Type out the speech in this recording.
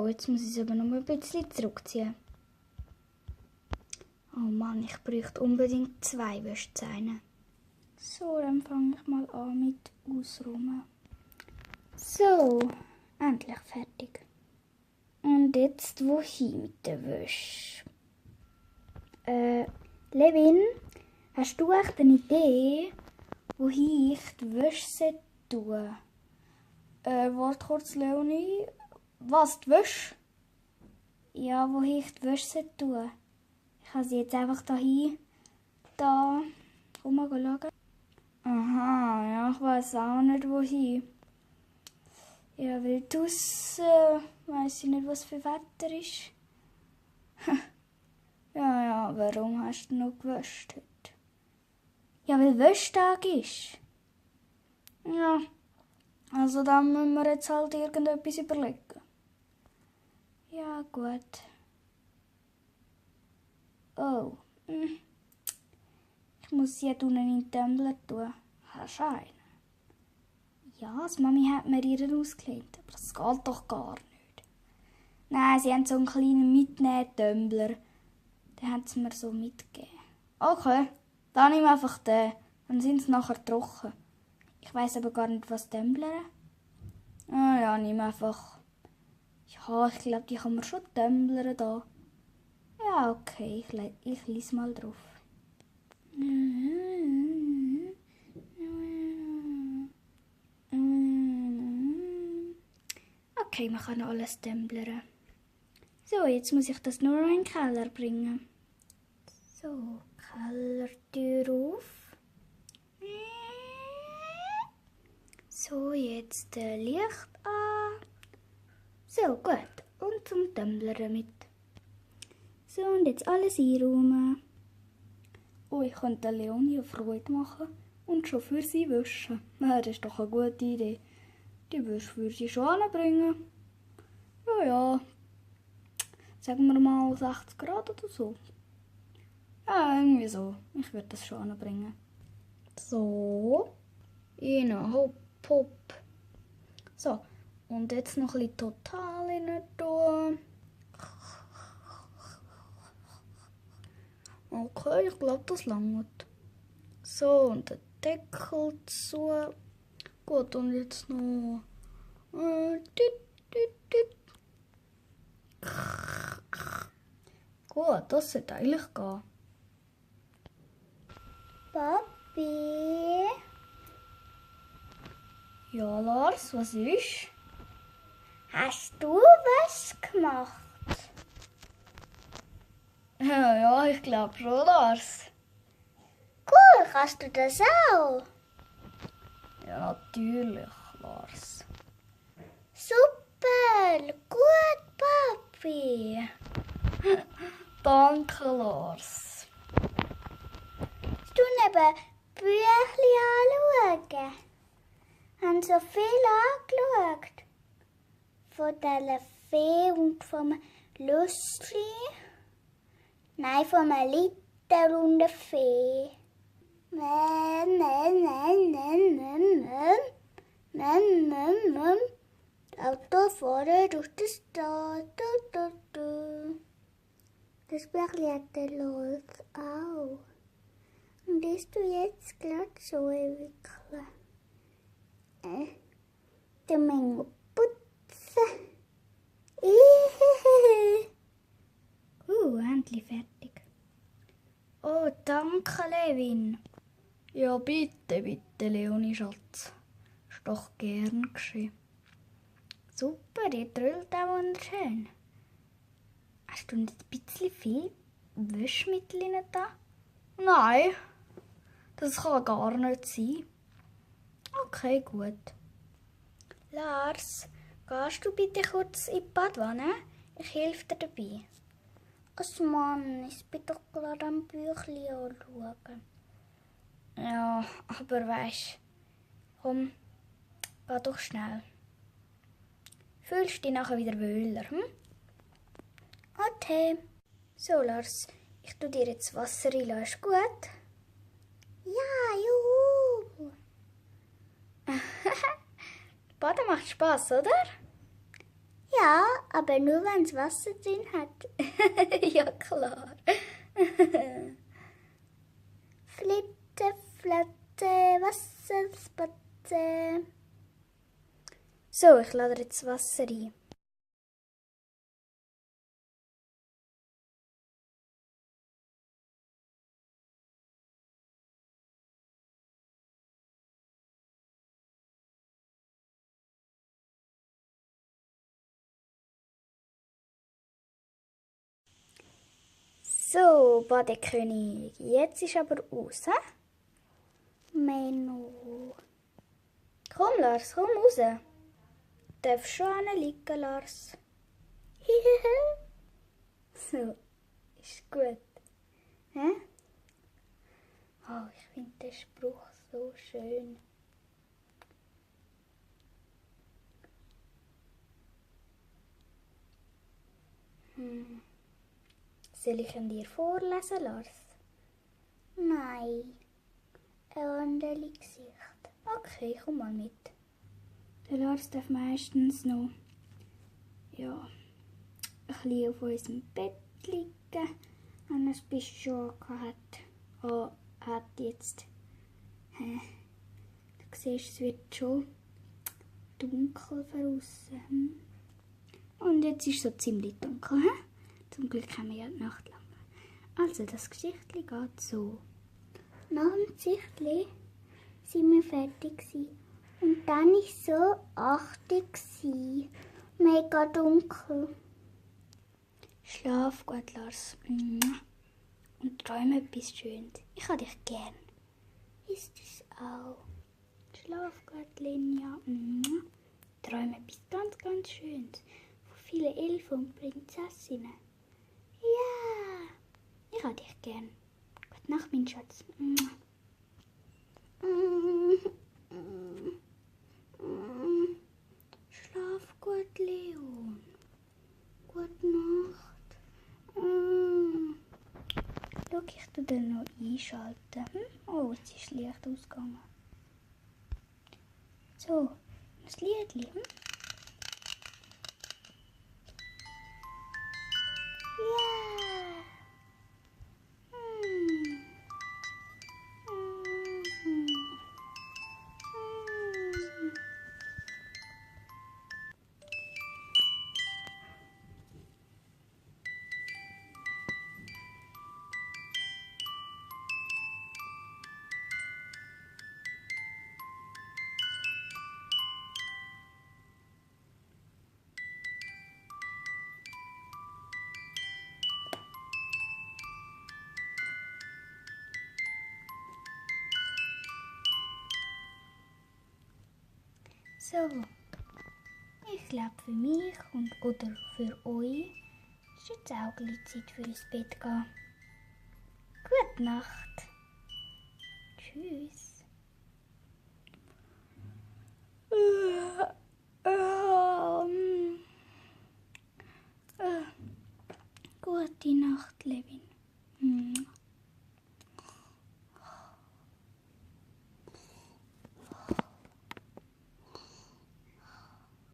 So, jetzt muss ich es aber noch ein bisschen zurückziehen. Oh Mann, ich bräuchte unbedingt 2 Wäschzähne. So, dann fange ich mal an mit Ausräumen. So, endlich fertig. Und jetzt wohin mit der Wäsche? Levin, hast du echt eine Idee, wohin ich die Wäsche tun? Warte kurz, Leonie. Was, die Wäsche? Ja, wohin ich die Wäsche tun? Ich kann sie jetzt einfach da rumschauen. Aha, ja, ich weiß auch nicht, wohin. Ja, weil draussen weiss ich nicht, was für Wetter ist. Ja, warum hast du noch gewäscht heute? Ja, weil Wäschtag ist. Ja, also dann müssen wir jetzt halt irgendetwas überlegen. Ja, gut. Oh, ich muss sie unten in den Tumbler tun. Hast du einen? Ja, die Mami hat mir ihren ausgelehnt, aber das geht doch gar nicht. Nein, sie haben so einen kleinen Mitnehmen-Tumbler. Den haben sie mir so mitgegeben. Okay, dann nehme ich einfach den. Dann sind sie nachher trocken. Ich weiss aber gar nicht, was Tumbler. Ah ja, nimm einfach. Ja, ich glaube, die kann man schon Tumbler da. Ja, okay, ich lese mal drauf. Okay, man kann alles tumblern. So, jetzt muss ich das nur noch in den Keller bringen. So, Kellertür auf. So, jetzt Licht an. So, gut. Und zum Tumblern mit. So, und jetzt alles einräumen. Oh, ich könnte Leonie eine Freude machen und schon für sie waschen. Ja, das ist doch eine gute Idee. Die Wäsche würde sie schon anbringen. Ja. Sagen wir mal 60 Grad oder so. Ja, irgendwie so. Ich würde das schon anbringen. So. Hopp, hopp. So. Und jetzt noch ein bisschen total rein tun. Okay, ich glaube, das langt. So, und den Deckel zu. Gut, und jetzt noch. Gut, das sollte eigentlich gehen. Papi? Ja, Lars, was ist? Hast du was gemacht? Ja, ich glaube schon, Lars. Cool, kannst du das auch? Ja, natürlich, Lars. Super, gut, Papi. Danke, Lars. Du neben Büchlein anschauen? Haben so viel angeschaut. Von dieser Fee und vom Lüstli. Nein, von einer Liter und einer Fee. Auto fahren durch die Stadt. Das Begleiter läuft auch. Und das du jetzt gerade so entwickeln. Die Menge putzen. Endlich fertig. Oh, danke, Levin. Ja, bitte, Leonie Schatz. Ist doch gern geschehen. Super, ihr drüllt auch wunderschön. Hast du nicht ein bisschen viel Wäschmittel in da? Nein, das kann gar nicht sein. Okay, gut. Lars, gehst du bitte kurz in die Badwanne? Ich helfe dir dabei. Ach Mann, ich bin doch gerade am Büchlein anschauen. Ja, aber weisst, komm, geh doch schnell. Fühlst du dich nachher wieder wohler, Okay. So, Lars, ich tue dir jetzt Wasser rein, ist gut? Ja, juhu. Baden macht Spass, oder? Ja, aber nur wenn es Wasser drin hat. Ja, klar. Flitte, Flatte, Wasserspatze. So, ich lade jetzt Wasser ein. So, Badekönig, jetzt ist aber aus. He? Menno. Komm, Lars, komm raus. Du darfst schon liegen, Lars. So, ist gut. Hä? Oh, ich finde den Spruch so schön. Soll ich ihn dir vorlesen, Lars? Nein. Ein Wanderli-Gesicht. Okay, komm mal mit. Der Lars darf meistens noch ein bisschen auf unserem Bett liegen, wenn er es bis schon hat jetzt. Du siehst, es wird schon dunkel draussen. Und jetzt ist es so ziemlich dunkel. He? Zum Glück haben wir ja die Nachtlampe. Also, das Gesichtli geht so. Nach dem Gesichtli sind wir fertig gewesen. Und dann war es so 8 Uhr. Mega dunkel. Schlaf gut, Lars. Und träume etwas Schönes. Ich habe dich gern. Ist es auch. Schlaf gut, Linja. Träume etwas ganz, ganz Schönes. Von vielen Elfen und Prinzessinnen. Ja. Ich habe dich gern. Gute Nacht, mein Schatz. Schlaf gut, Leon. Gute Nacht. Schau, ich tue den noch einschalten. Oh, jetzt ist das Licht ausgegangen. So, das Liedli. Ja. So, ich glaube für mich oder für euch ist jetzt auch gleich Zeit für ins Bett gehen. Gute Nacht. Tschüss. Gute Nacht, Levin.